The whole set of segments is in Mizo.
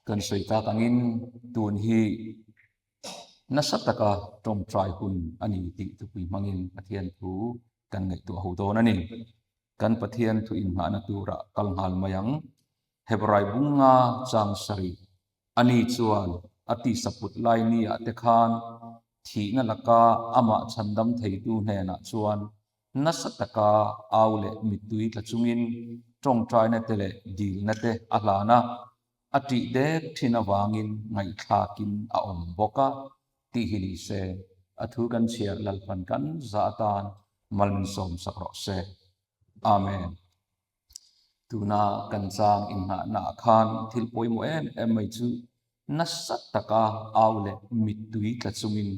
Kan sawi tak angin tun hi nasa taka tawngtai hun a ni tih thupui hmangin Pathian thu kan ngaihtuah ho dawn a ni. Kan Pathian thu inngahna turah kal nghal mai ang. Hebrai bunga chang sarih Ani chuan a tisa put lai niah te khan thihna laka amah chhandam theitu hnenah chuan nasa taka au leh mittui tla chungin tawngtaina te leh dilna te a hlan a, a tih dek thin avangin ngaihthlakin a awm bawk a tih hi ni se, a thu kan chhiar Lalpan kan zah atan mal min sawmsak rawh se. Amen. Tuna kan chang inngahna ah khan thil pawimawh em em mai chu nasa taka au leh mittui tla chungin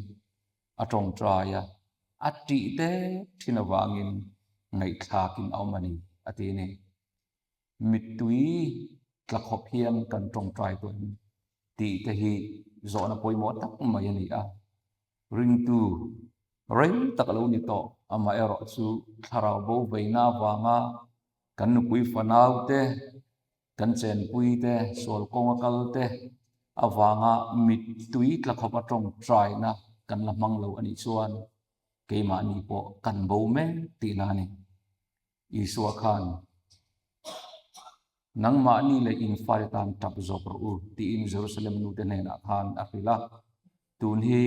a tawngtai a, a tih dek thin avangin ngaihthlakin a awm a ni, a ti a ni. Mittui tla khawp hian kan tawngtai tawh em tih te hi zawhna pawimawh tak mai a ni a. Ringtu rei tak a lo ni tawh, amaherawh chu thlarau bo veina avanga kan nupui fanau te, kan chenpui te, sual kawnga kal te avanga mittui tla khawp a tawngtaina kan la hmang lo a nih chuan keimahni pawh kan bo mek tihna a ni. Isua khan, Nangmahni leh in fate tan tap zawk rawh u, tiin Jerusalem nute hnenah khan a hrilh a. Tun hi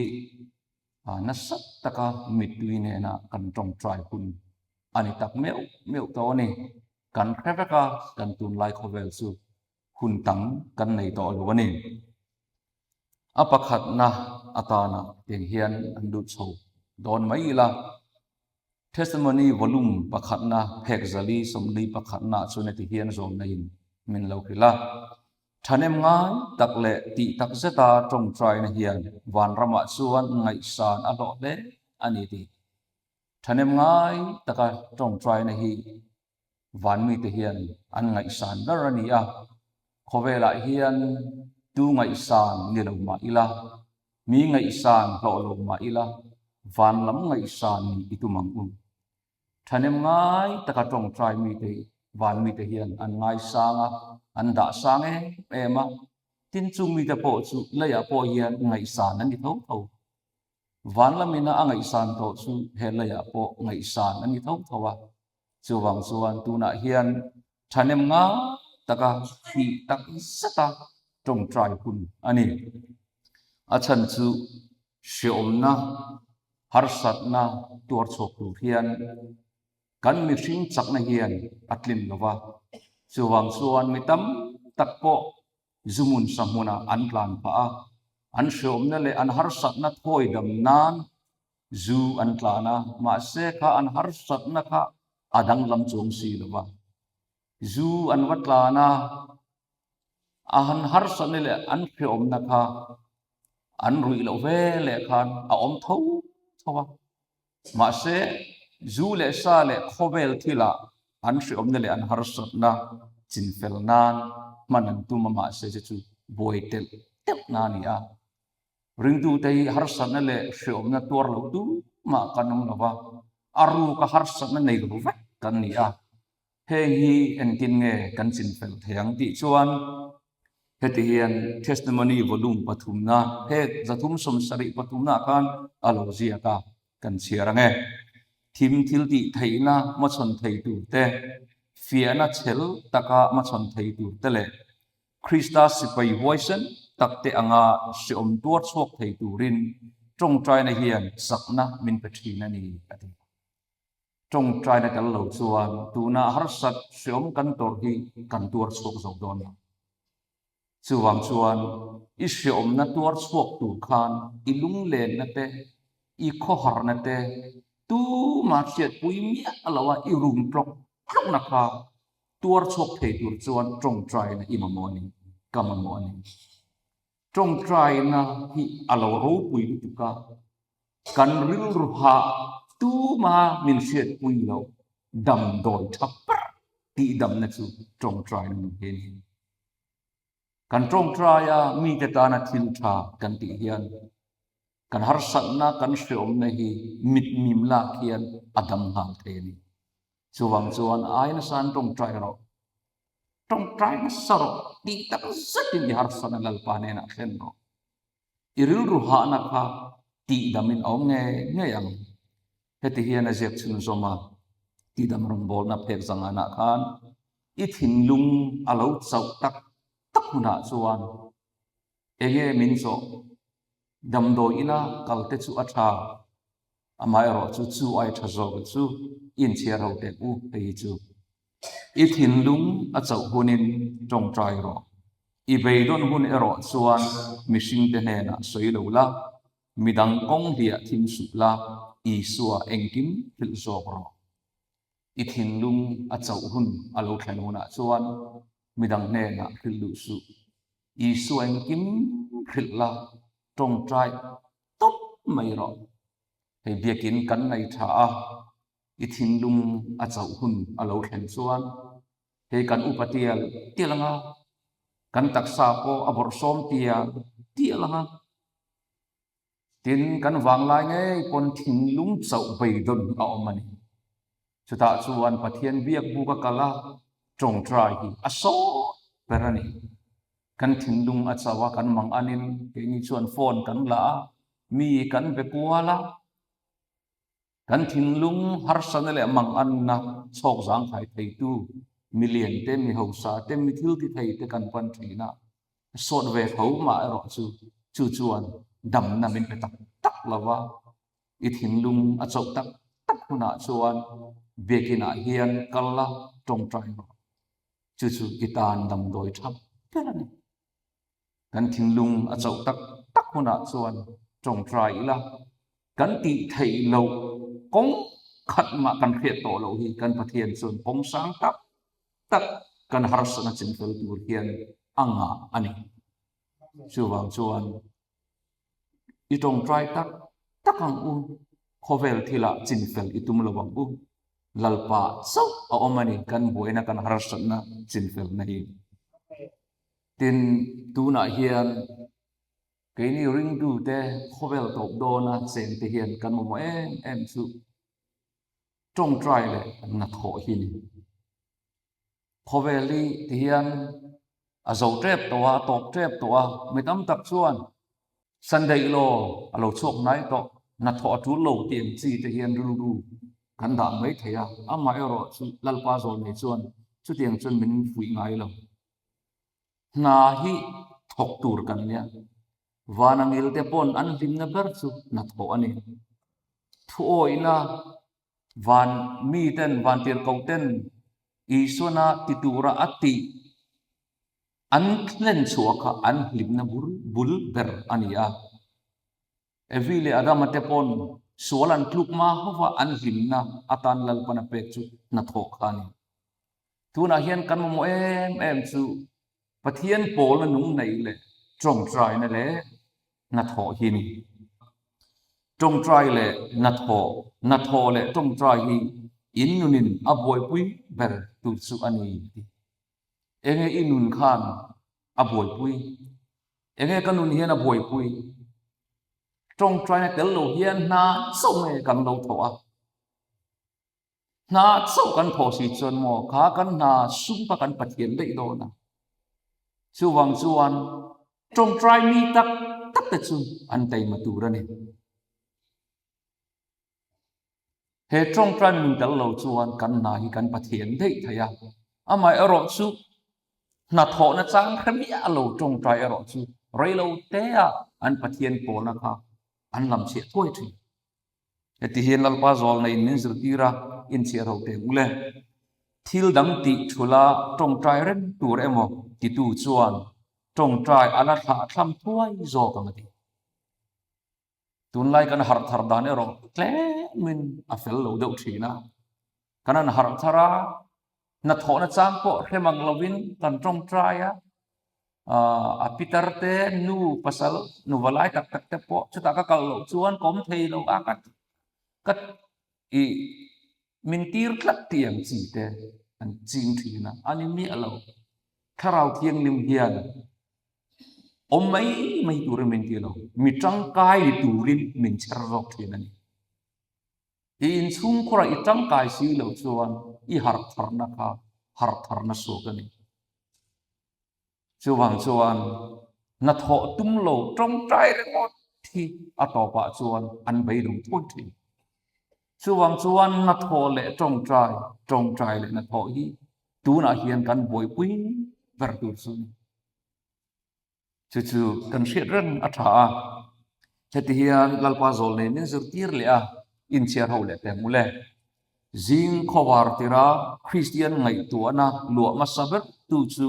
nasa taka mittui nena kan tawngtai hun a ni tak meuh meuh tawh a ni. Kan hre vek a, kan tunlai khawvel chu hun tam kan nei tawh lo a ni. A pakhatna atana tiang hian an lut chho dawn mai ila. Testimony Volume pakhatna phek zali sawmli pakhatna chuan heti hian zawmna in min lo hrilh a. Thahnem ngai tak leh tih tak zeta tawngtaina hian vanramah chuan ngaihsan a hlawh hle a ni tih. Thahnem ngai taka tawngtaina hi van mite hian an ngaihsan ber a ni a. Khawvelah hian tu ngaihsan ni lo mah ila, mi ngaihsan hlawh lo mah ila, van lam ngaihsan nih i tum ang u. Thahnem ngai taka tawngtai mite van mite hian an ngaisang a, an dah sang em em a. Tin, chung mite pawh chu leiah pawh hian ngaihsan an ni tho tho. Van lamina a ngaihsan tawh chu he leiah pawh ngaihsan an ni tho tho a. Chuvang chuan tunah hian thahnem nga taka tih tak zeta tawngtai hun a ni. A chhan chu hreawmna, harsatna tuar chhuak tur hian kan mihring chakna hian a tlin lo va. Chuvang chuan mi tam tak pawh zumun sahmunah an tlan phah a, an hreawmna leh an harsatna thawi dam nan Zu an tlan a, mahse kha an harsatna kha a danglam chuang si lo va. Zu an va tlan a, a han harsatna leh an hreawmna kha an ruih loh ve leh khan a awm tho tho a. Mahse zu leh sa leh khawvel thilah an hreawmna leh an harsatna chinfel nan hman an tum a, mahse chu chu buai telh telh na a ni a. Ringtute hi harsatna leh hreawmna tuar lo tumah kan awm lo va, a ruka harsatna nei lo vek kan ni a. Heng hi engtin nge kan chinfel thei ang tih chuan heti hian Testimony Volume pathumna, hek 370 pathumnaah khan a lo ziak a, kan chhiar ang e. Thim thil tih theihna hmachhawn thei turte, fiahna chhel taka hmachhawn thei turte leh Krista sipai huaisen tak te anga hreawm tuar chhuak thei turin tawngtaina hian chakna min pe thin a ni, a ti. Tawngtaina tel lo chuan tuna harsat hreawm kan tawrh hi kan tuar chhuak zo dawn lo. Chuvang chuan i hreawmna tuar chhuak tur khan i lunglenna te, i khawharna te, tuma hriatpui miah loa i rum tlawk tlawkna kha Tuar chhuak thei tur chuan tawngtaina i mamawh a ni, ka mamawh a ni. Tawngtaina hi a lo ropui lutuk a, kan rilru hah tuma min hriatpui loh damdawi tha ber tihdamna chu tawngtaina ni hi a ni. Kan tawngtaia mite tana thil tha kan tih hian kan harsatna, kan hreawmna hi mitmim lak hian a dam nghal thei a ni. Chuvang chuan ai nasa an tawngtai rawh. Tawngtai nasa rawh. Tih tak zetin i harsatna Lalpa hnenah thlen rawh. I rilru hahna kha tihdamin a awm ngei ngei ang. Heti hian a ziak chhunzawm a, Tihdam rawngbawlna phek zanganah khan i thinlung a lo chauh tak tak hunah chuan enge min zawh? Damdawi ina kal te chu a tha, amaherawh chu chu ai tha zawk chu inchhiar ho teh u hei hi chu. I thinlung a chauh hunin tawngtai rawh. I beidawn hun erawh chuan mihringte hnenah sawi lo la, midang kawng hliah thim suh la, Isua engkim hrilh zawk rawh. I thinlung a chauh hun a lo thlen hunah chuan midang hnenah hrilh duh suh. Isua engkim hrilh la, tawngtai tawp mai rawh. Hei biakin kan nei tha a, I thinlung a chauh hun a lo thlen chuan hei kan upa tial tial anga, kan taksa pawh a bawrhsawm tial tial anga, tin kan vanglai ngei pawn thinlung chauh beidawn a awm a ni. Chutah chuan Pathian biak buk a kal a, tawngtai hi a sawt ber a ni. Kan thinlung a chauh a, kan mang anin keini chuan phone kan la a, mi kan be kual a, Kan thinlung harsatna leh manganna chhawk zangkhai theitu milian te, mi hausa te, mi thil ti thei te kan pan thin a, sawt ve tho mah erawh chu chu chuan damna min pe tak tak lo va, i thinlung a chauh tak tak hunah chuan biakinah hian kal la tawngtai rawh. Chu chu i tan damdawi tha ber a ni. Kan thinlung a chauh tak tak hunah chuan tawngtai ila, kan tih theih loh kawng khat mah kan hriat tawh loh hi kan Pathian chuan kawng sang tak tak kan harsatna chinfel tur hian a ngah a ni. Chuvang chuan i tawngtai tak tak ang u, khawvel thilah chinfel i tum lo ang u, Lalpa chauh a awm a ni kan buaina kan harsatna chinfelna hi. Tin, tunah hian keini ringtute khawvel tawp dawna chengte hian kan mamawh em em chu tawngtai leh hnathawh hi ni. Khawvel hi ti hian a zo tep tawh a, a tawp tep tawh a, mi tam tak chuan Sunday law a lo chhuak hnai tawh, hnathawh a tul lo tih ang chi te hian rilru kan dah mai thei a, amaherawh chu Lalpa zawl nei chuan chutiang chuan min fuih ngai lo. Hna hi thawk tur kan nia. Vana ngilte pawn an hlimna ber chu hnathawh a ni. Thuawihna van miten, vantirhkohten Isuana ti tura a tih an thlen chhuah kha an hlimna bul bul ber a ni a. Evi leh Adama te pawn sual an tluk hma hova an hlimna atan Lalpan a pek chu hnathawh kha a ni. Tunah hian kan mamawh em em chu Pathian pawlna nung neih leh tawngtaina leh hnathawh hi a ni. Tawngtai leh hnathawh, hnathawh leh tawngtai hi in nunin a buaipui ber tur chu a ni a ti. Enge i nun khan a buaipui? Enge ka nun hian a buaipui? Tawngtaina tel lo hian hna chauh nge kan lo thawh a? Hna chauh kan thawh si chuan maw kha kan hna sum kha kan Pathian daih dawn a. Chuvang chuan tawngtai mi tak tak te chu an taima tur a ni. He tawngtai nun tel lo chuan kan hna hi kan Pathian daih thei a. Amaherawh chu hnathawhna chang hre miah lo tawngtai erawh chu rei lo tea an Pathian pawlna kha an lam chhiah thuai thin. Heti hian Lalpa zawlna in min zirtir a, inchhiar ho teh ule. Thil dang tih thula tawngtai reng tur emaw titu chuan tawngtai a la thlah thlam thuai zawk ang a ti. Tunlai kan harh thar dan erawh tlemin a fel lo deuh thin a. Kan han harh thar a, hnathawhna chang pawh hre mang lovin kan tawngtai a, a pitar te nu pasal nu valai tak tak te pawh chutah ka kal loh chuan ka awm thei lo a ka ka i min tir tlat tih ang chi te an ching thin a, a ni miah lo. Thlarau Thianghlim hian awm mai mai turin min ti lo, mi tangkai ni turin min chher zawk thin a ni. I inchhungkhurah i tangkai si loh chuan i harh tharna kha harh tharna suak a ni. Chuvang chuan hnathawh tum lo tawngtai ringawt hi a tawpah chuan an beidawng thuai thin. Chuvang chuan hnathawh leh tawngtai, tawngtai leh hnathawh hi tunah hian kan buaipui ber tur chu a ni. Chu chu kan hriat reng a tha a, heti hian Lalpa zawl nei min zirtir leh a, inchhiar ho leh teh hmu le. Zing khawvar tira Kristian ngaihtuahna luah hmasa ber tu chu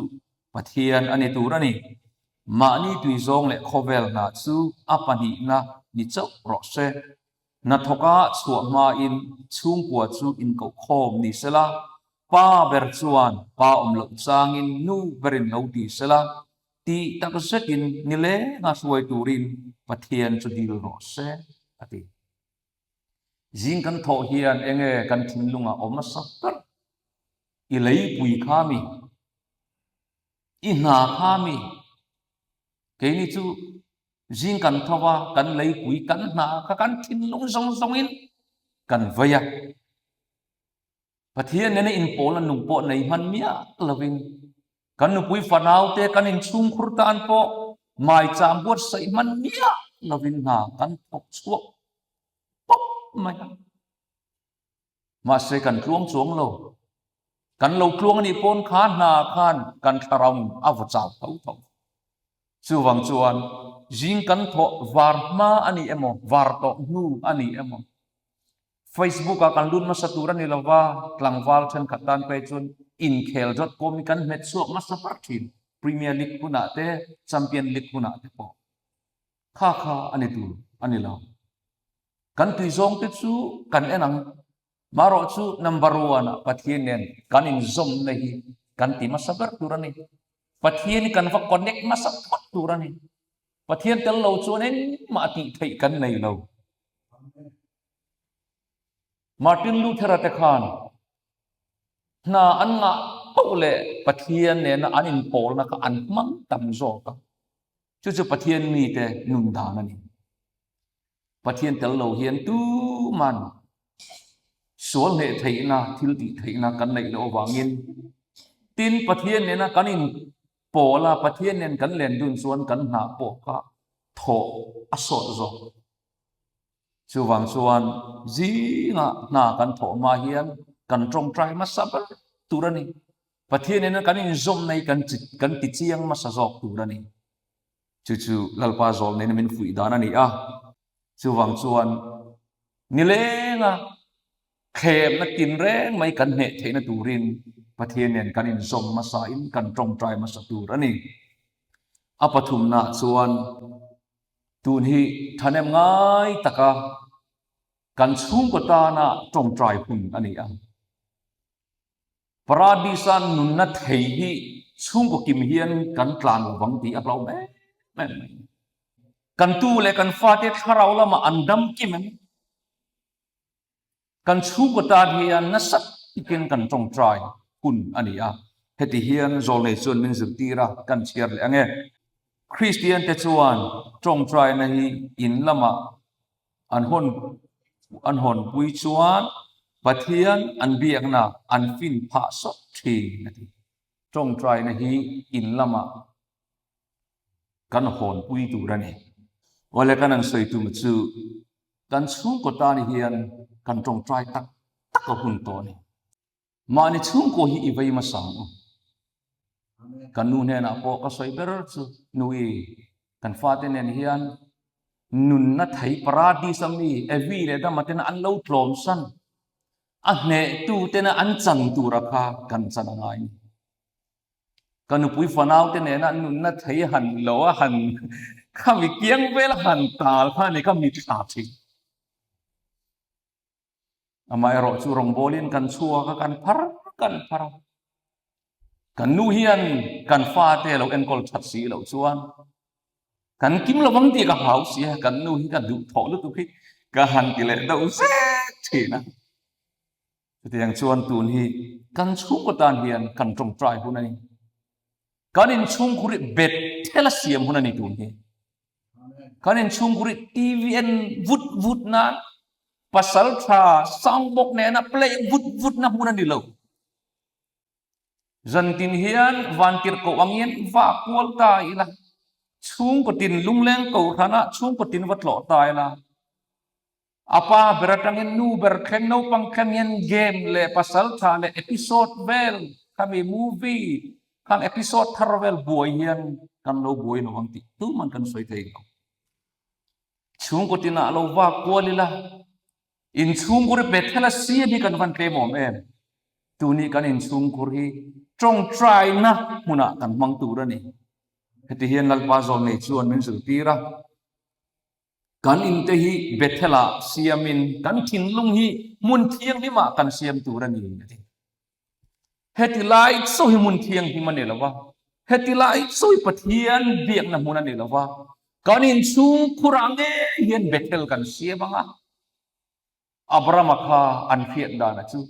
Pathian a ni tur a ni. Mahni tui zawng leh khawvel hna chu a pahnihna ni chauh rawh se. Hnathawka chhuah hmain chhungkua chu inkohkhawm ni sela, pa ber chuan pa awm loh changin nu berin lo ti sela, tih tak zetin nilenga hruai turin Pathian chu dil rawh se, a ti. Zing kan thawh hian enge kan thinlungah awm hmasa ber? I leipui kha mi? I hna kha mi? Keini chu Zing kan tho a, kan leipui kan hna kha kan thinlung zawng zawngin kan vei a. Pathian nena inpawlna nung pawh nei hman miah lovin kan nupui fanaute kan inchhungkhur tan pawh maicham buatsaih hman miah lovin hna kan thawk chhuak pawp mai a. Mahse kan tluang chuang lo. Kan lo tluang anih pawn kha hna khan kan thlarau a vaw chau tho tho. Chuvang chuan zing kan thawh var hma a ni emaw, var tawh hnu a ni emaw, Facebook ah kan lut hmasa tur a ni lova, tlangval thenkhat tan phei chuan inkhel dot com hi kan hmet chhuak hmasa ber thin, Premier League hunah te, Champion League hunah te pawh. Kha kha a ni tur a ni lo. Kan tui zawng te chu kan en ang. Marawh chu number one ah Pathian nen kan inzawmna hi kan ti hmasa ber tur a ni. Pathian hi kan va connect hmasa phawt tur a ni. Pathian tel lo chuan engmah tih theih kan nei lo. Martin Luther-a te khan hna an ngah poh leh Pathian nena an inpawlna kha an hmang tam zawk a. Chu chu Pathian mite nun dan a ni. Pathian tel lo hian tuman sual hneh theihna, thil tih theihna kan neih loh avangin tin Pathian nena kan inpawl a, Pathian nen kan len dun chuan kan hnah pawh kha thawh a sawt zawk. Chuvang chuan zingah hna kan thawh hma hian kan tawngtai hmasa ber tur a ni. Pathian nena kan inzawmna hi kan ti chiang hmasa zawk tur a ni. Chu chu Lalpa zawl nena min fuih dan a ni a. Chuvang chuan nilenga thlemna tinreng mai kan hneh theihna turin Pathian nen kan inzawm hmasain kan tawngtai hmasa tur a ni. A pathumnaah chuan tun hi thahnem ngai taka kan chhungkaw tana tawngtai hun a ni a. Paradis-a nunna thei hi chhungkaw kim hian kan tlan lo vang tih a hlauh em em mai. Kan tu leh kan fate thlarau lamah an dam kim em? Kan chhungkaw tan hian nasa takin kan tawngtai hun a ni a. Heti hian zawlnei chuan min zirtir a, kan chhiar leh ang e. Kristiante chuan tawngtaina hi in lamah An hawn an hawnpui chuan Pathian an biakna an fin phah sawt thin a ti. Tawngtaina hi in lamah kan hawnpui tur a ni. Awle kan an sawi tum chu kan chhungkaw tan hian kan tawngtai tak tak a hun tawh a ni. Mahni chhungkaw hi i vei hmasa ang u. Kan nu hnenah pawh ka sawi ber chu, Nui, kan fate nen hian nunna thei paradis a mi Evi leh Adama tena an lo tlawmsan, a hnehtu tena an chan tura kha kan chan a ngai ni. Ka nupui fanau te nena nunna thei han lo a han khami kiang vel han tal kha ni ka mitthla thin. Amaherawh chu rawngbawlin kan chhuak a, kan phar kan phar a. Kan nu hian kan fate lo enkawl that si loh chuan kan kim lo vang tih ka hlau si a, kan nu hi ka duh thawh lutuk hi ka han ti leh deuh zet thin a. Chutiang chuan tun hi kan chhungkaw tan hian kan tawngtai hun a ni. Kan inchhungkhur hi bet thela siam hun a ni tun hi. Kan inchhungkhur hi TV en vut vut nan pasal tha sound box nena play vut vut na hmun a ni lo. Zantin hian vantirhkoh angin va kual ta ila, chhungkaw tin lungleng kohhranah chhungkaw tin va tlawh ta ila, a pa ber atangin nu ber thleng naupang thleng hian game leh pasal tha leh episode vel khami movie khang episode thar vel buai hian kan lo buai lo ang tih tuman kan sawi thei lo. Chhungkaw tinah lo va kual ila, inchhungkhur hi Bethel a siam hi kan van tlem awm em? Tuni kan inchhungkhur hi tawngtaina hmunah kan hmang tur a ni. Heti hian Lalpa Zawlnei chuan min zirtir a, kan inte hi Bethel-ah siamin kan thinlung hi hmun thianghlimah kan siam tur a ni, a ti. Heti lai chaw hi hmun thianghlim a ni lo va, heti lai chaw hi Pathian biakna hmun a ni lo va, kan inchhungkhurah ngei hian Bethel kan siam ang a. Abrama kha an hriat dana chu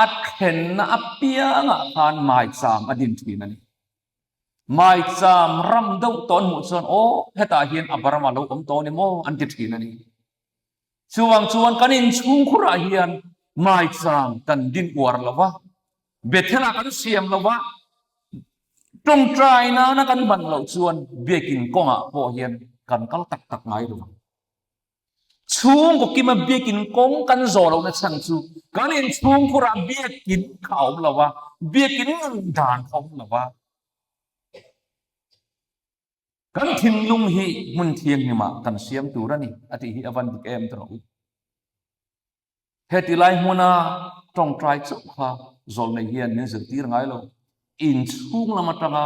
a thlenna apiangah khan maicham a din thin a ni. Maicham ram deuh tawh an hmuh chuan, Aw, hetah hian Abrama lo awm tawh a ni maw? an ti thin a ni. Chuvang chuan kan inchhungkhurah hian maicham kan din uar lo va, Bethel-ah kan siam lo va, tawngtai nana kan hman loh chuan biakin kawngah pawh hian kan kal tak tak ngai lo ang. Chhungkaw kima biakin kawng kan zawh lohna chhan chu kan inchhungkhurah biakin kha a awm lo va, biakin dan kha a awm lo va. Kan thinlung hi hmun thianghlimah kan siam tur a ni, a tih hi a van dik em tawh u. Heti lai hmuna tawngtai chauh kha zawlnei hian min zirtir ngai lo. Inchhung lam atanga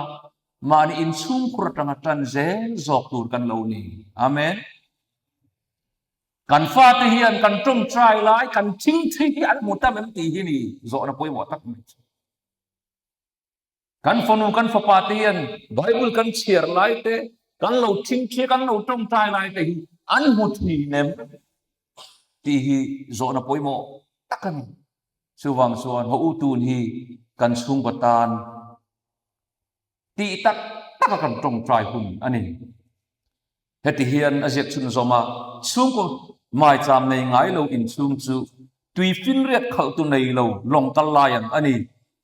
mahni inchhungkhur atanga tan zel zawk tur kan lo ni. Amen. Kan fate hian kan tawngtai lai kan thingthi hi an hmu tam em tih hi ni zawhna pawimawh tak mai chu. Kan fanu kan fapa te hian Bible kan chhiar lai te, kan lo thingthia kan lo tawngtai lai te hi an hmu thin em tih hi zawhna pawimawh tak a ni. Chuvang chuan haw u tun hi kan chhungkaw tan tih tak taka kan tawngtai hun a ni. Heti hian a ziak chhun zawm a, chhungkaw maicham nei ngai lo inchhung chu tui finriat khalhtu nei lo lawng kal lai ang a ni.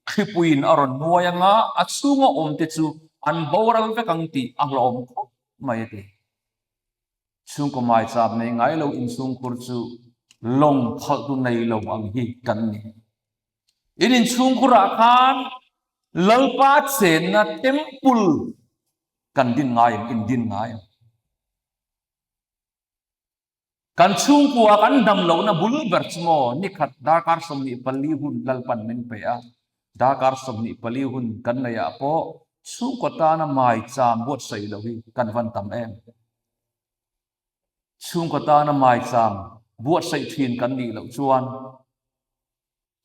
Thlipuiin a rawn nuai anga a chhunga awmte chu an boral vek ang tih a hlawhawm khawp mai a ti. Chhungkaw maicham nei ngai lo inchhungkhur chu lawng khalhtu nei lo ang hi kan ni. In inchhungkhurah khan Lalpa chenna temple Kan din ngai ang, in din ngai ang. Kan chhungkua kan dam lohna bul ber chu maw nikhat darkar 24 hun Lalpan min pe a, darkar 24 hun kan neih ah pawh chhungkaw tana maicham buatsaih loh hi kan van tam em. Chhungkaw tana maicham buatsaih thin kan nih loh chuan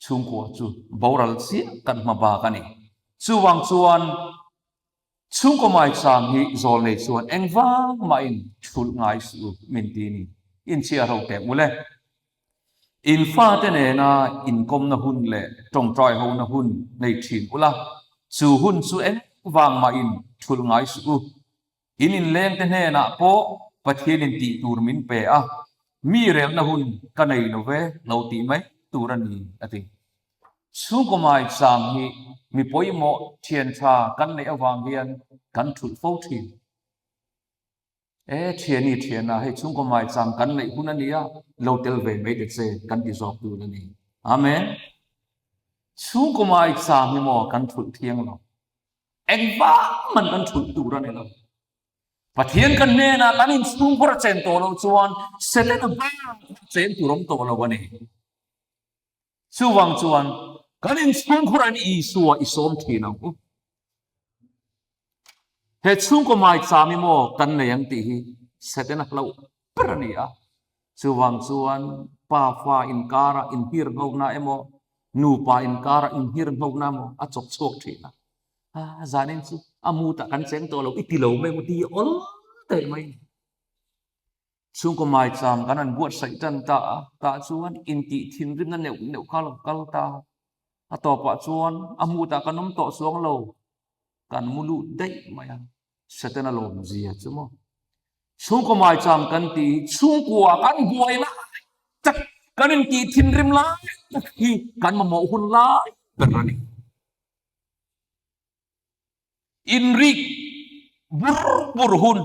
chhungkua chu boral chiah kan hma bak a ni. Chuvang chuan chhungkaw maicham hi zawl nei chuan engvang mahin thulh ngai suh u min ti ni. Inchhiar ho teh mul e. In fate nena inkawmna hun leh tawngtai hona hun nei thin ula, chu hun chu engvang mahin thulh ngai suh u. In inlengte hnenah pawh Pathianin tih tur min pe a, mi relna hun ka nei lo ve lo tih mai tur a ni, a ti. Chhungkaw maicham hi mi pawimawh thian tha kan neih avang hian kan thulh fo thin. E, thiani thiana, hei chhungkaw maicham kan neih hun a nia, lo tel ve mai ta che kan ti zawk tur a ni. Amen. Chhungkaw maicham hi maw kan thulh thiang lo. Engvang man kan thulh tur a ni lo. Pathian kan hnenah kan inchhungkhur a chen tawh loh chuan Setana bak chen tur awm tawh lo a ni. Chuvang chuan kan inchhungkhur an Isua i sawm thin ang u. He chhungkaw maicham hi maw kan nei ang tih hi Setana hlauh ber a ni a. Chuvang chuan pa fa inkara inhirnghona emaw, nupa inkara inhirnghona emaw a chawk chhuak thin a. A zanin chu a mutah kan cheng tawh lo, i ti lo mai emaw ti awl teh mai. Chhungkaw maicham kan han buatsaih tan ta a, tah chuan intih thinrimna neuh neuh kha a lo kal ta. A tawpah chuan a mutah kan awm tawh chuang lo, kan mu lut daih mai a. Setana lawmzia chu maw? Chhungkaw maicham kan tih hi chhungkua kan buai lai tak, kan intih thinrim lai tak hi kan mamawh hun lai ber a ni. Inrik bur bur hun,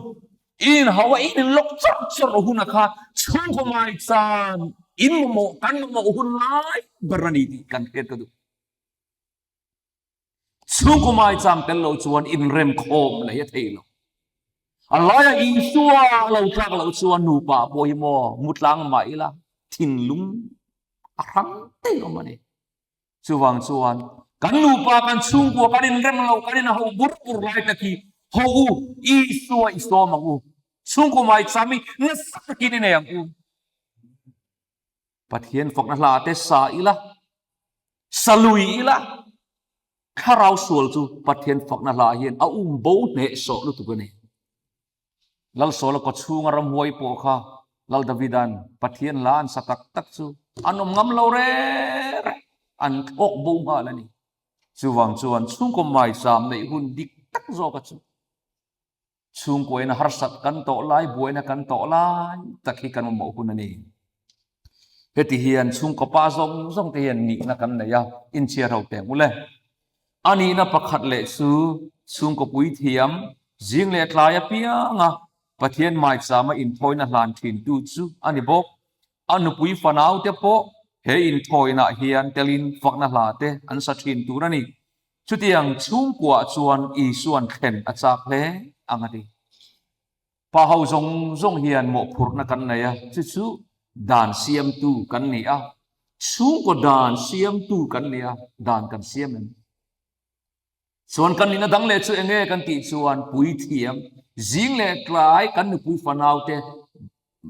in inhau a in inlawk chawrh chawrh huna kha chhungkaw maicham in mamawh kan mamawh hun lai ber a ni tih kan hriat ka duh. Chhungkaw maicham tel lo chuan inremkhawm leh hi a thei lo. A laia Isua a lo tlak loh chuan nupa pawh hi maw mutlang mah ila thinlung a hrang daih awm a ni. Chuvang chuan kan nupa kan chhungkua kan inrem lo kan inho bur bur lai tak hi ho u Isua i sawm ang u. Chhungkaw maicham hi nasa takin i nei ang u. Pathian fakna hla te sa ila, sa lui ila, thlarau sual chu Pathian fakna hla hian a um bo hneh sawh lutuk a ni. Lal Sawla kawchhunga ramhuai pawh kha Lal Davida'n Pathian hla an sa tak tak chu an awm ngam lo reng reng, an thlawk bo nghal a ni. Chuvang chuan chhungkaw maicham neih hun dik tak zawka chu Chhungkuaina harsat kan tawh lai, buaina kan tawh lai tak hi kan mamawh hun a ni. Heti hian chhungkaw pa zawng zawng te hian nihna kan nei a, inchhiar ho teng ule. A nihna pakhat leh chu chhungkaw puithiam, zing leh tlai apianga Pathian maichama inthawina hlan thintu chu a ni bawk. A nupui fanaute pawh he inthawinaah hian telin fakna hla te an sa thin tur a ni. Chutiang chhungkuaah chuan Isua'n thlen a chak hle ang a ti. Pa ho zawng zawng hian mawhphurhna kan nei a, chu chu dan siamtu kan ni a, chhungkaw dan siamtu kan ni a, dan kan siam em? Chuan kan nihna dang leh chu eng nge kan tih chuan puithiam, zing leh tlai kan nupui fanaute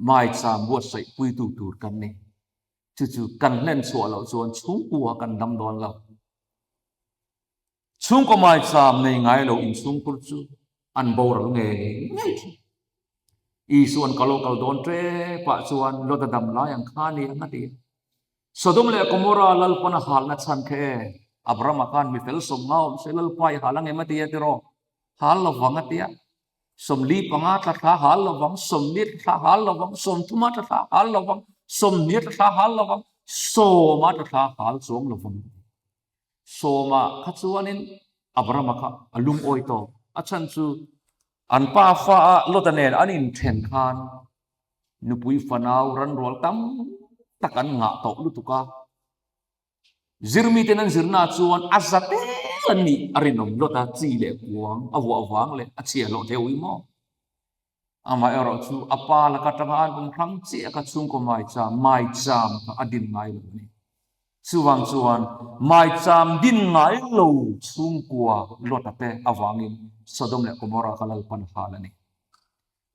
maicham buatsaih puitu tur kan ni. Chu chu kan hlen chhuah loh chuan chhungkua kan dam dawn lo. Chhungkaw maicham nei ngai lo inchhungkhur chu an boral ngei ngei thin. Isua'n ka lo kal dawn tepah chuan Lota dam lai ang kha ni ang a ti a. Sodom leh Gomorra Lalpan a halna chhan kha e, Abrahama khan mi fel sawmnga awm se Lalpa i hal ang em a ti a tiraw? Hal lovang a ti a. 45 tla thla hal lovang, 40 tla thla hal lovang, 30 tla thla hal lovang, 20 tla thla hal lovang, 10 tla thla hal chuang lovang. Sawma kha chuanin Abrahama kha a lungawi tawp. A chhan chu an pa fa a Lota nen an inthen khan nupui fanau ranrual tam tak an ngah tawh lutuk a. Zirmiten an zirna chuan a za tel an nih a rinawm Lota chi leh kuang a vuah vang leh a chhiah hlawh theu i maw? Amaherawh chu a pa laka tanga an awm hrang chiah kha chhungkaw maicham, maicham kha a din ngai lo a ni. Chuvang chuan maicham din ngai lo chhungkua Lota te avangin Sodom leh Gomorra kha Lalpan a hal a ni.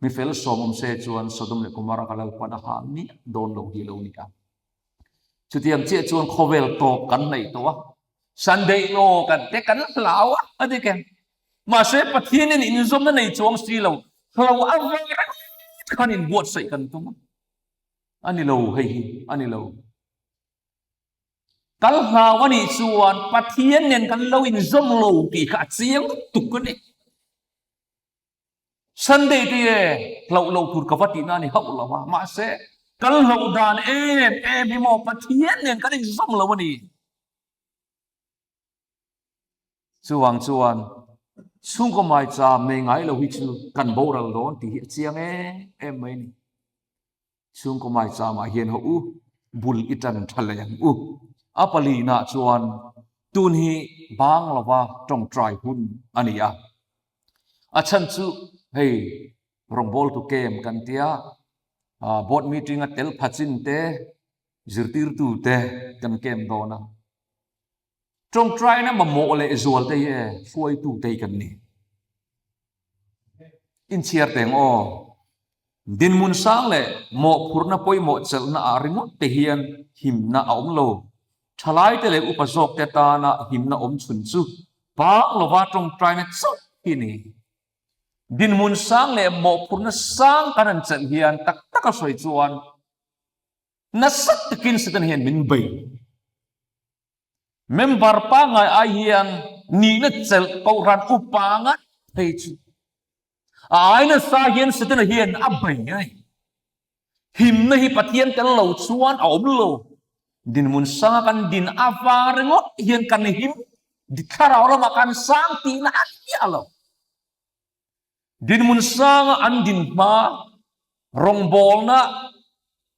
Mi fel sawm awm se chuan Sodom leh Gomorra kha Lalpan a hal miah dawn lo hi lo ni a. Chutiang chiah chuan khawvel tawp kan neih tawh a, Sunday law kan te kan hlau a, a dik em? Mahse Pathianin inzawmna nei chuang si lo, hlo a vang reng khan inbuatsaih kan tum a. A ni lo hei hi, a ni lo. Kal hlau a nih chuan Pathian nen kan lo inzawm lo tih kha a chiang lutuk a ni. Sunday te e hlauh lo tur ka va tihna a ni hauh lo a, mahse kan hlauh dan em em hi maw Pathian nen kan inzawm lo a ni. Chuvang chuan chhungkaw maicham nei ngai lo hi chu kan boral dawn tih hi a chiang em em mai a ni. Chhungkaw maicham ah hian hawh u, bul i tan tha leh ang u. A palinah chuan tun hi bang lova tawngtai hun a ni a. A chhan chu hei rawngbawltu camp kan tia, board meeting a tel pha chin te, zirtirtu te kan camp dawn a. Tawngtaina mamawh leh zual te hi e hruaitu te hi kan ni. Inchhiar teng aw. Dinhmun sang leh mawhphurhna pawimawh chelhna ah ringawt te hian himna a awm lo. Thalai te leh upa zawk te tana himna awm chhun chu bang lova tawngtaina chauh hi ni. Dinhmun sang leh mawhphurhna sang kan han chelh hian tak taka sawi chuan nasa takin Satan hian min bei. Member pangngai ai hian nihna chelh kohhran upa ngat phei chu a ai nasa hian Setana hian a bei a ni. Himna hi Pathian tel lo chuan a awm lo. Dinhmun sanga kan din avang ringawt hian kan him, thlarau lamah kan sang tihna a hliah lo. Dinhmun sanga an din hma, rawngbawlna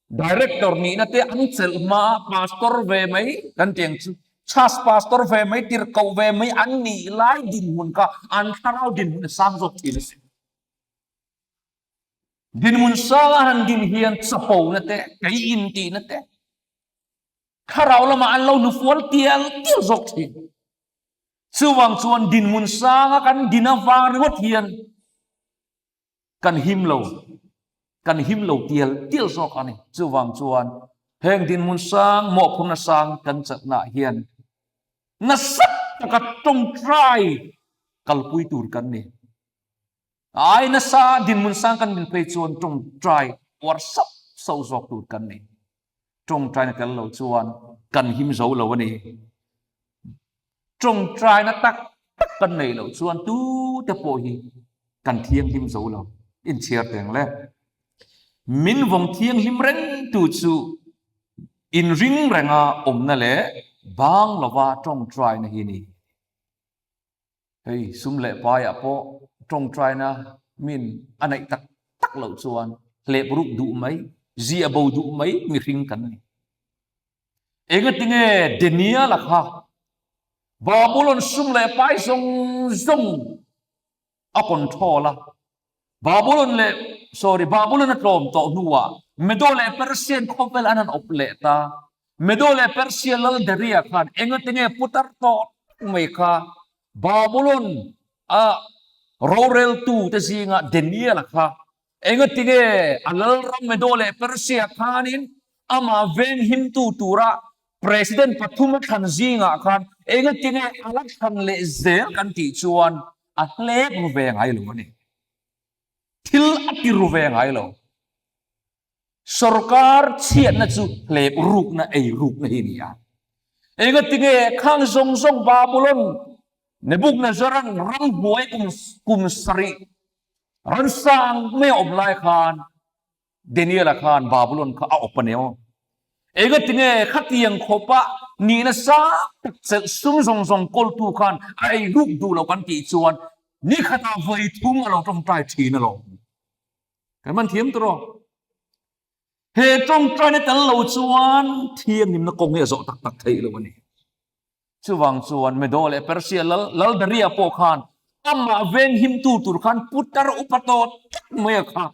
director nihna te an chelh hma pastor ve mai kan tih ang chu, church pastor ve mai, tirhkoh ve mai an nih lai dinhmun kha an thlarau dinhmun a sang zawk thin a si. Dinhmun sanga han din hian chapona te, kei intihna te, Thlarau lamah an lo hnufual tial tial zawk thin. Chuvang chuan dinhmun sanga kan din avang ringawt hian kan him lo, kan him lo tial tial zawk a ni. Chuvang chuan heng dinhmun sang, mawhphurhna sang kan chatnaah hian nasa taka tawngtai kalpui tur kan ni. Ai nasa dinhmun sang kan din phei chuan tawngtai uar sauh sauh zawk tur kan ni. Tawngtaina tel lo chuan kan him zo lo a ni. Tawngtaina tak tak kan neih loh chuan tute pawh hi kan thianghlim zo lo. Inchhiar teng le. Min vawng thianghlim reng tu chu inring renga awmna leh bang lova tawngtaina hi a ni. Hei sum leh paiah pawh tawngtaina min a neih tak tak loh chuan hlep ruk duh mai, ziah bo duh mai mihring kan ni. Engatinge Daniel-a kha Babulon sum leh pai zawng zawng a control a, Babulon leh sorry Babulon a tlawm tawh hnuah Medo leh Persian khawvel an han awp leh ta. Medo leh Persia lal Daria khan engatinge putar tawh tak mai kha Babulon a roreltu te zinga Daniel-a kha engatinge a lalram Medo leh Persia khanin amah venghimtu tura President pathum a thlan zingah khan engatinge a la thlan leh zel kan tih chuan a hlep ru ve ngai lo a ni. Thil a ti ru ve ngai lo. Sorkar chhiatna chu hlep rukna ei rukna hi a ni a. Engatinge khang zawng zawng Babulon Nebuchadnezzar-a'n ramhnuai kum kum sarih ransang mai a awm lai khan Daniel-a khan Babulon kha a awp a ni aw. Engatinge khatiang khawpa nihna sang tak chelh sum zawng zawng kawltu khan a ei ruk duh lo kan tih chuan ni khatah vawi thum a lo tawngtai thin alawm. Kan man thiam tur aw. He tawngtaina tel lo chuan thianghlimna kawng hi a zawh tak tak theih lo a ni. Chuvang chuan Medo leh Persia lal lal Daria pawh khan amah venghimtu tur khan putar upa tawh tlat mai a kha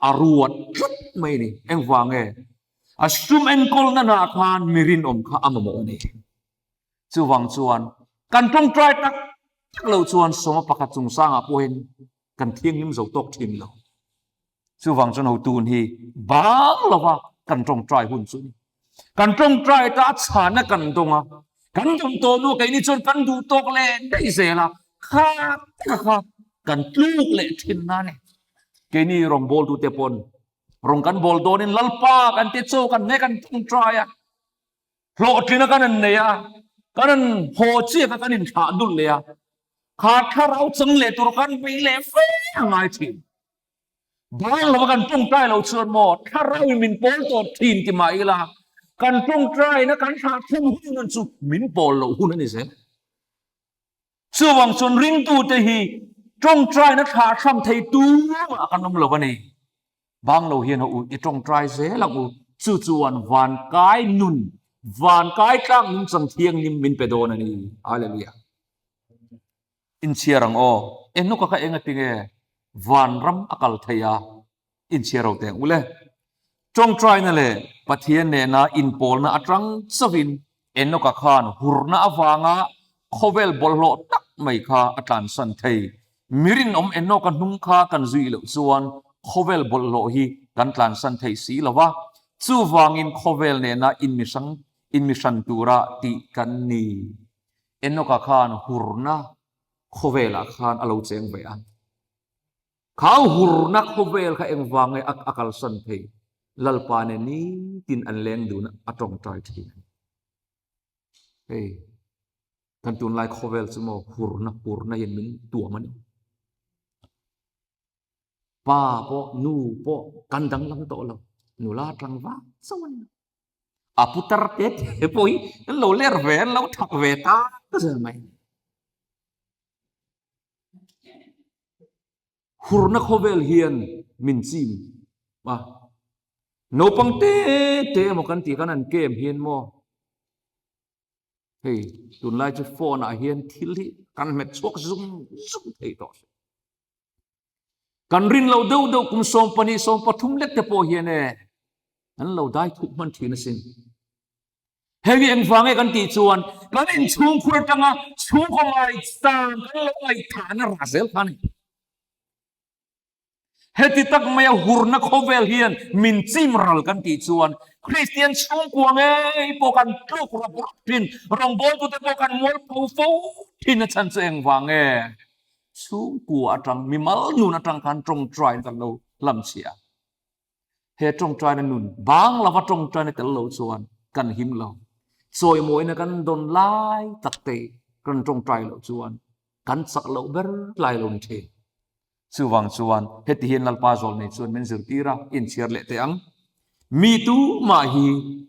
a ruat tlat mai a ni. Engvang nge? A sum enkawlna hna khan mi rinawm kha a mamawh a ni. Chuvang chuan kan tawngtai tak tak lo chuan sawma pakhat chungchangah pawhin kan thianghlim zo tawk thin lo. Chuvang chuan hotun hi bang lova kan tawngtai hun chu ni. Kan tawngtai ta a chhana kan dawng a, kan dawng tawh hnu keini chuan kan duh tawk leh daih zel a, kha taka kha kan tluk leh thin na ni. Keini rawngbawltute pawn rawng kan bawl dawnin Lalpa kan ti chaw kan hne kan tawngtai a, hlawhtlina kan an nei a, kan an haw chiah kha kan inthlah dul leh a, kha thlarau chang leh tur khan bei leh fe a ngai thin. Bang lova kan tawngtai lo chuan maw thlarau in min pawl tawh thin ti mah ila kan tawngtaina kan thlah thum hun hun chu min pawl loh hun a ni zel. Chuvang chuan ringtute hi tawngtaina thlah tham thei tumah kan awm lo a ni. Bang lo hian haw u i tawngtai zel ang u. Chu chuan vankai nun, vankai tlak nungchang thianghlim min pe dawn a ni. Hallelujah. Inchhiar ang aw. Enoka kha eng atinge vanram a kal thei a, inchhiar ro teng ule. Tawngtaina leh Pathian nena inpawlna atang chauhin Enoka khan hurna avanga khawvel bawlhhlawh tak mai kha a tlansan thei. Mi rinawm Enoka hnung kha kan zui loh chuan khawvel bawlhhlawh hi kan tlansan thei si lo va, chuvangin khawvel nena inmihrang inmihran tura tih kan ni. Enoka khan hurna khawvelah khan a lo cheng ve a. Kha hurna khawvel kha engvang nge a kalsan thei? Lalpa nen nitin an leng dun a tawngtai thin a ni. Hei, kan tunlai khawvel chu maw hurna hurna hian min tuam a ni. Pa pawh nu pawh kan danglam tawh lo, nula tlangval chauh a ni lo. A putar te te pawh hi an lo ler ve, an lo thak ve ta zel mai. Hurna khawvel hian min chim a. Naupang te te emaw kan tih khan an game hian maw hei tunlai chu phone ah hian thil hi kan hmet chhuak zung zung thei tawh si. Kan rin lo deuh deuh kum 12 13 lek te pawh hian e an lo dai thuk hman thin asin. Hei hi engvang nge kan tih chuan kan inchhungkhur atanga chhungkaw ngaihsan kan lo ngaihthahna rah zel kha a ni. Heti tak maia hurna khawvel hian min chim ral kan tih chuan Kristian chhungkua ngei pawh kan tluk rawp rawp thin, rawngbawltute pawh kan mualpho fo thin a chhan chu engvang nge? Chhungkua atang, mimal nun atang khan tawngtai kan lo hlamchhiah a. He tawngtaina nun bang lova tawngtaina tel lo chuan kan him lo. Chawimawina kan dawn lai tak te kan tawngtai loh chuan kan chak loh ber lai lo ni thin. Chuvang chuan heti hian Lalpa zawlnei chuan min zirtir a, inchhiar leh teh ang. Mi tumah hi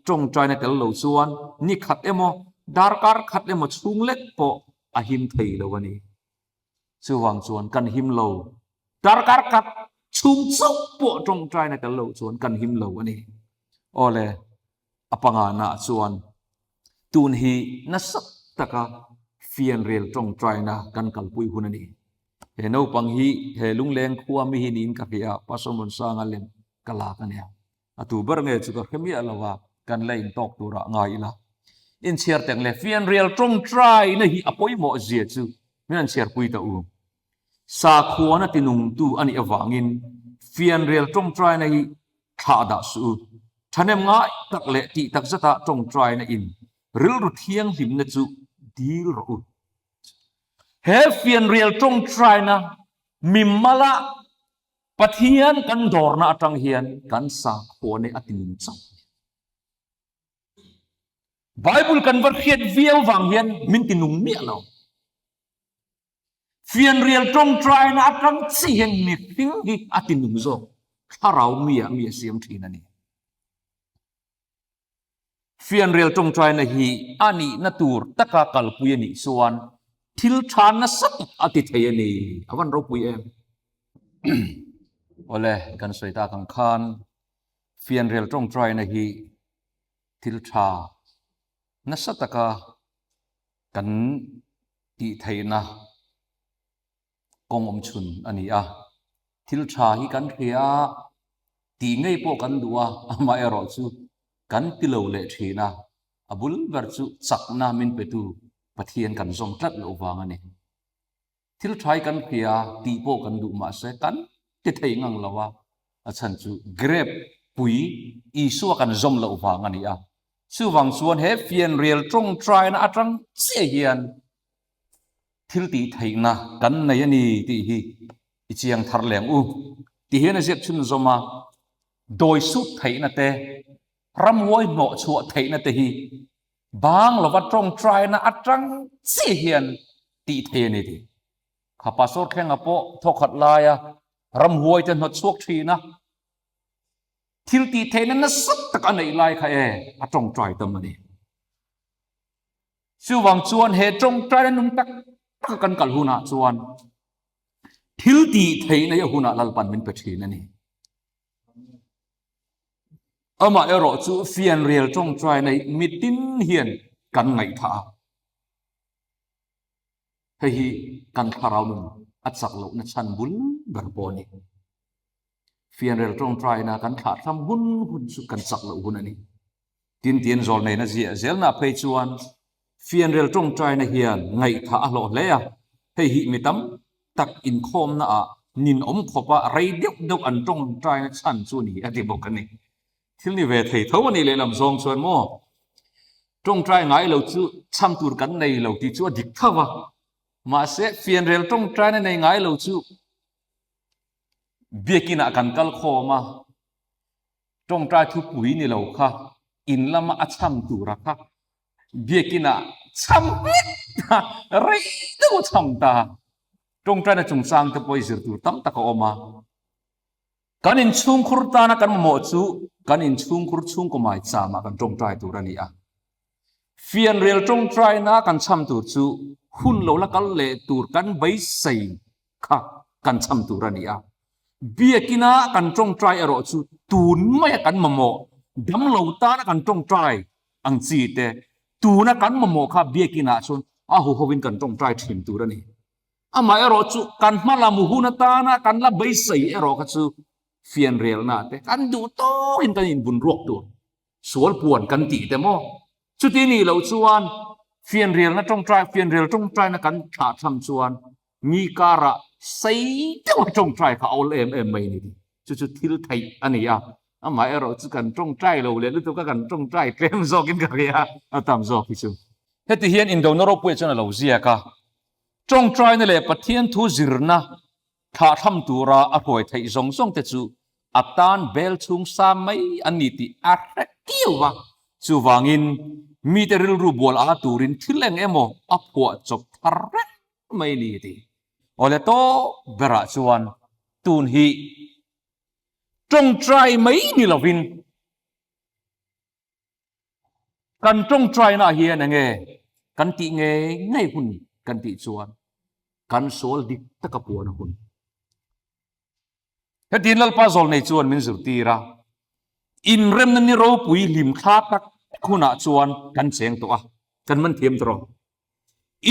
tawngtaina tel lo chuan ni khat emaw, darkar khat emaw chhung lek pawh a him thei lo a ni. Chuvang chuan kan him lo. Darkar khat chhung chauh pawh tawngtaina tel lo chuan kan him lo a ni. Awle, a pangana chuan tun hi nasa taka fianrial tawngtaina kan kalpui hun a ni. He naupang hi he lungleng khua mi hi niin ka hria, Pastor Munsanga lem ka lak a nia. A tu ber nge chu ka hre miah lo a, kan la intawk turah ngai ila. Inchhiar teng leh fianrial tawngtaina hi a pawimawh zia chu min han chhiarpui ta u. Sakhuana tinungtu a nih avangin fianrial tawngtaina hi thlah dah suh u. Thahnem ngai tak leh tih tak zata tawngtaina in rilru thianghlimna chu dil rawh u. He fianrial tawngtaina mimala Pathian kan dawrna atang hian kan sakhuana a tinung chauh a ni. Bible kan va hriat viau vang hian min tinung miah lo. Fianrial tawngtaina atang chi hian mihring hi a tinung zawk, thlarau mi ah mi a siam thin a ni. Fianrial tawngtaina hi a nihna tur taka kalpui a nih chuan thil tha nasa tak a ti thei a ni. A van ropui em? Awle, kan sawi tak ang khan fianrial tawngtaina hi thil tha nasa taka kan tih theihna kawng awm chhun a ni a. Thil tha hi kan hria a, tih ngei pawh kan duh a, amaherawh chu kan ti lo leh thin a, a bul ber chu chakna min petu Pathian kan zawm tlat loh vang a ni. Thil tha hi kan hria a, tih pawh kan duh mahse kan ti thei ngang lo a, a chhan chu grape pui Isua kan zawm loh vang a ni a. Chuvang chuan he fianrial tawngtaina atang chiah hian thil tih theihna kan nei a ni tih hi i chiang thar leng u. Ti hian a ziak chhunzawm a, dawi sut theihna te, ramhuai hnawh chhuah theihna te hi bang lova tawngtaina atang chiah hian tih thei a ni tih. Kha Pastor Thlenga pawh thawkhat laia ramhuai te hnawt chhuak thin a, thil tih theihna nasa tak a neih lai kha e a tawngtai tam a ni. Chuvang chuan he tawngtaina nung tak taka kan kal hunah chuan thil tih theihna hi a hunah Lalpan min pe thin a ni. Amah erawh chu fianrial tawngtaina hi mitin hian kan ngaihthah a. Hei hi kan thlarau nun a chak lohna chhan bul ber pawh a ni. Fianrial tawngtaina kan thlahthlam hun hun chu kan chak loh hun a ni. Tin, tin zawlneina ziah zelna phei chuan fianrial tawngtaina hian ngaihthah a hlawh hle a, hei hi mi tam tak inkhawmna ah ninawm khawpa rei deuh deuh an tawngtaina chhan chu a ni a ti bawk a ni. Thil ni ve thei tho a nih lehlam zawng chuan maw tawngtai ngai lo chu chhan tur kan nei lo tih chu a dik tho a, mahse fianrial tawngtaina nei ngai lo chu biakin ah kan kal khawm a, Tawngtai thupui ni lo kha in lama a cham tura kha biakin ah cham hmet a, rei deuh a cham ta. Tawngtaina chungchang te pawh i zir tur tam tak a awm a. Kan inchhungkhur tana kan mamawh chu kan inchhungkhur chhungkaw mai chamah kan tawngtai tur a ni a. Fianrial tawngtaina kan cham tur chu hun lo la kal leh tur kan beisei kha. kan cham tur a ni a. Biakina kan tawngtai erawh chu tun maia kan mamawh, damlo tana kan tawngtai ang chi te, tuna kan mamawh kha biakinah chuan a huhovin kan tawngtai thin tur a ni. Amah erawh chu kan hma lam hun atana kan la beisei erawh kha chu fianrialna te kan duh tawkin kan inbun ruak tur sual puan kan tih te maw? Chuti nih loh chuan fianrialna tawngtai fianrial tawngtaina kan thlah tham chuan mi karah sei deuha tawngtai kha a awl em em mai a ni tih chu chu thil theih a ni a. Amah erawh chu kan tawngtai lo leh lutuk a kan tawngtai tlem zawkin ka hria a tam zawk hi chu. Heti hian Indona ropuia chuan a lo ziak a, Tawngtaina leh Pathian thu zirna thlahthlam tura a hruai theih zawng zawng te chu a tan bel chhung sa mai an ni tih a hre kiau va. Chuvangin mite rilru bual a turin thil eng emaw a phuah chawp thar reng mai ni ti. Awle tawp berah chuan tun hi tawngtai mai ni lovin Kan tawngtaina hian enge kan tih ngei ngei hun kan tih chuan kan sual dik taka puan a hun. Hetin Lalpa Zawlnei chuan min zirtir a, inremna ni ropui hlim thla tak tak hunah chuan kan cheng tawh a, kan man thiam tawh rawh.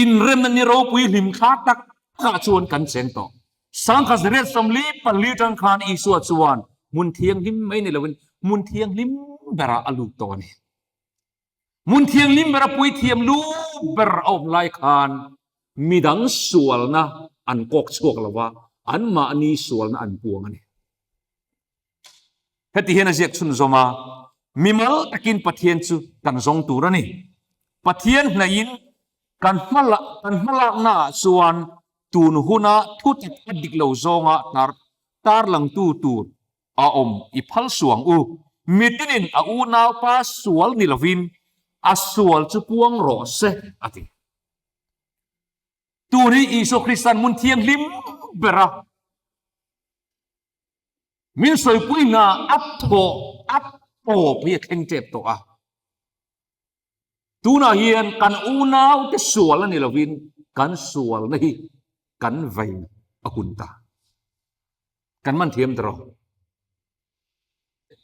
Inremna ni ropui hlim thla tak takah chuan kan cheng tawh. Sangkhat zariat 44 tang khan Isua chuan hmun thianghlim mai ni loin hmun thianghlim berah a lut tawh a ni. Hmun thianghlim bera puithiam lu ber a awm lai khan midang sualna an kawk chhuak lo va, anmahni sualna an puang a ni. Heti hian a ziak chhunzawm a, Mimal takin Pathian chu kan zawng tur a ni. Pathian hnaihin kan kan hmalaknaah chuan tun huna thutak a dik lo zawnga tar tarlangtu tur a awm i phal suang u. Mitinin a unaupa sual ni lovin a sual chu puang rawh se, a ti. Tun hi Isua Krista'n hmun thianghlim bera Min sawipui hna a thawh a tawp hi a thleng tep tawh a. Tunah hian kan unaute sual a ni lovin kan sualna hi kan vei a hun ta. Kan man thiam ta rawh.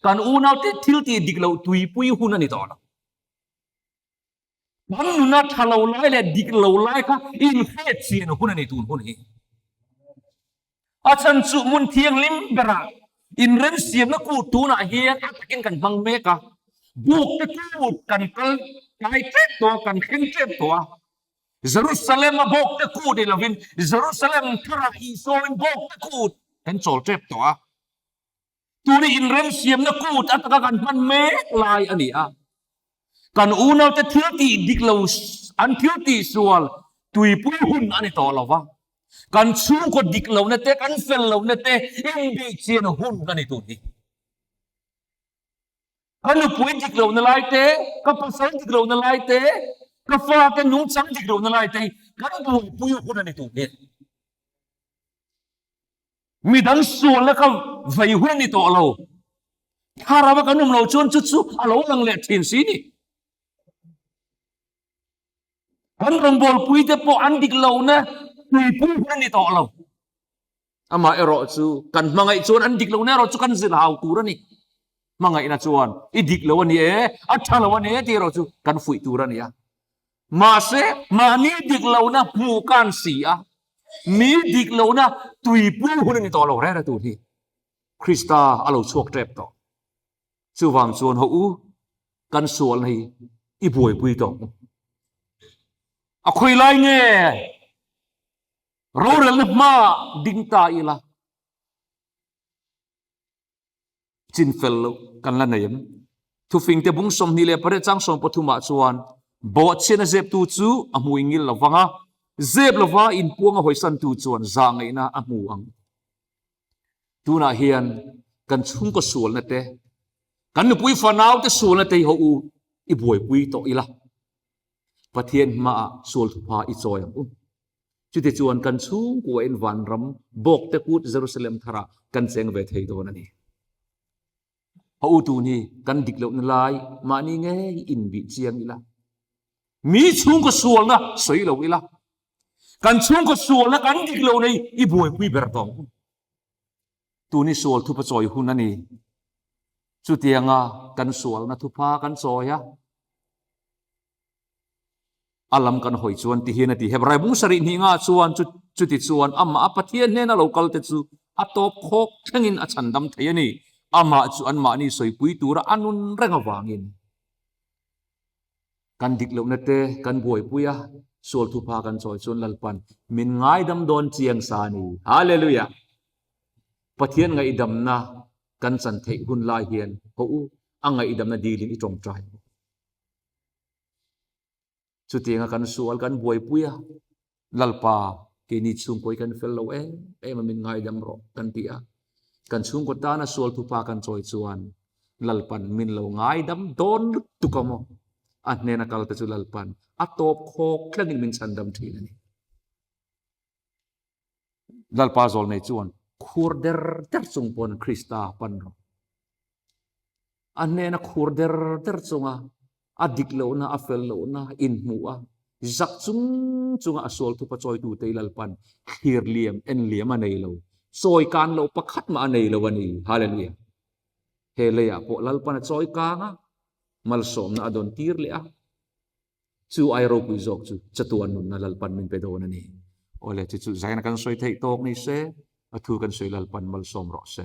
Kan unaute thil tih dik loh tuipui hun a ni tawh lo. Kan nuna tha lo lai leh dik lo lai kha inhriat chian hun a ni tun hun hi. A chhan chu hmun thianghlim berah inremsiamna kut tunah hian a takin kan hmang mek a, buk te kut kan kal kai tep tawh a, kan thleng tep tawh a. Jerusalem a bawk te kut ni lovin Jerusalem tharah Isuain bawk te kut kan chawl tep tawh a. Tuni inremsiamna kut ataka kan hman mek lai a ni a. Kan unaute thil tih dik lo, an thil tih sual tuipui hun a ni tawh lo va. Kan chhungkaw dik lohna te, kan fel lohna te inbih chian hun a ni tun hi. Ka nupui dik lohna lai te, ka pasal dik lohna lai te, ka fate nungchang dik lohna lai te hi kan buaipui hun a ni tun hi. Midang sualna kha vei hun a ni tawh lo. Thlarau a kan awm lo chuan chu chu a lo lang leh thin si ni. Kan rawngbawlpui te pawh an dik lohna tuipui hun a ni tawh lo. Amah erawh chu kan hmangaih chuan an dik lohna erawh chu kan zilh hau tur a ni. Hmangaihna chuan i dik lo a ni e, a tha lo a ni e tih erawh chu kan fuih tur a ni a. Mahse, mahni dik lohna hmuh kan si a, mi dik lohna tuipui hun a ni tawh lo reng reng tur hi Krista a lo chhuak tep tawh. Chuvang chuan haw u, kan sualna hi i buaipui tawh ang u. A khawi lai nge rorelna hmaah ding ta ila? Chin fel loh kan la nei em? Thufingte bung 28 chang 13 ah chuan bawhchhiatna zeptu chu a hmui ngil lo vang a, zep lova inpuang a hawisantu chuan zahngaihna a hmu ang. Tunah hian kan chhungkaw sualna te, kan nupui fanaute sualna te hi haw u i buaipui tawh ila, Pathian hmaah sual thupha i chawi ang u. Chutichuan kan chhungkuain vanram bawkte kut Jerusalem tharah kan cheng ve thei dawn a ni. A u tun hi kan dik lohna lai mahni ngei inbih chiang ila, mi chhungkaw sualna sawi lo ila, Kan chhungkaw sualna kan dik lo nei i buaipui ber tawh ang u. Tun i sual thupa chawi hun a ni. Chutianga kan sualna thupa kan chawi a, a lam kan hawi chuan ti hian a ti. Hebrai bung sarih hnih ngah chuan chuti chuan amah a Pathian hnena lo kal te chu a tawp khawk thlengin a chhandam thei a ni. Amah chu anmahni sawipui tura a nun reng avangin. Kan dik lohna te kan buaipui a, sual thupha kan chawi chuan Lalpan min ngaidam dawn chiang sa a ni. Hallelujah! Pathian ngaihdamna kan chan theih hun lai hian haw u, a ngaihdamna dilin i tawngtai ang u. Chutianga kan sual kan buaipui a, Lalpa, keini chhungkaw hi kan fel lo em em a min ngaidam rawh kan ti a. Kan chhungkaw tana sual thupa kan chawi chuan Lalpan min lo ngaidam dawn lutuk a maw? A hnena kal te chu Lalpan a tawp khawk thlengin min chhandam thin a ni. Lalpa zawl nei chuan khur der der chung pawn Krista pan rawh. A hnena khur der der chunga a dik lohna, a fel lohna inhmuh a, zak chung chunga a sual thupa chawitute i Lalpan thlir liam, en liam a nei lo. Chawi kan loh pakhat mah a nei lo a ni. Hallelujah! He leiah pawh Lalpan a chawi kang a, malsawmna a dawn tir leh a. Chu ai ropui zawk chu chatuan nunna Lalpan min pe dawn a ni. Awle, chu chu zaina kan sawi theih tawk ni se, a thu kan sawi Lalpan malsawm rawh se.